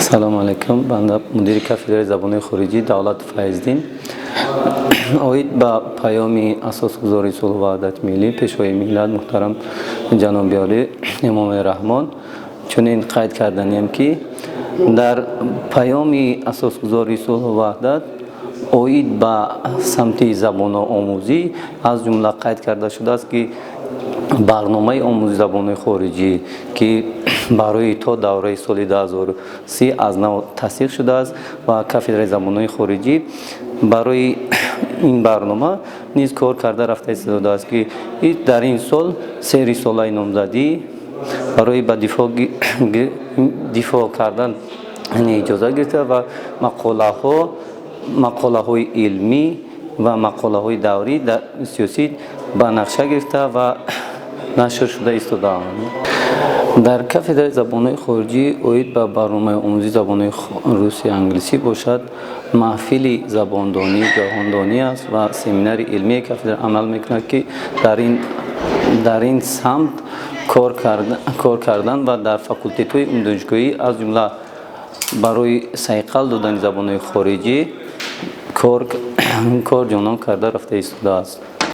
Салому алайкум. Банда мудири кафедраи забонҳои хориҷӣ Давлат Файздин. Оид ба паёми асосгузори сулҳу ваҳдати миллӣ, Пешвои миллат, муҳтарам ҷаноби олӣ Эмомалӣ Раҳмон чунин қайд карданием, ки дар паёми асосгузори сулҳу ваҳдат оид ба самти забономӯзӣ аз ҷумла қайд карда шудааст, ки барномаи омӯзиши забонҳои хориҷӣ, ки барои то давраи соли 2030 аз нав тасдиқ шудааст ва кафедраи забонҳои хориҷӣ барои ин барнома низ кор карда рафта истодааст, ки дар ин сол се рисолаи номзадӣ барои ба дифоъ кардан иҷоза гирифта ва мақолаҳои илмӣ ва мақолаҳои даврӣ дар сиёсӣ ба нақша гирифта ва нашр шуда истодаанд. Дар кафедраи забонҳои хориҷӣ оид ба барномаи омӯзиши забонҳои русӣ, англисӣ бошад, маҳфили забондонӣ, ҷаҳондонӣ аст ва семинари илмии кафедра амал мекунад, ки дар ин самт кор кардан ва дар факултетҳои умумдонишгоҳӣ, аз ҷумла барои сайқал додани забонҳои хориҷӣ кор ҷонон карда рафта истодааст.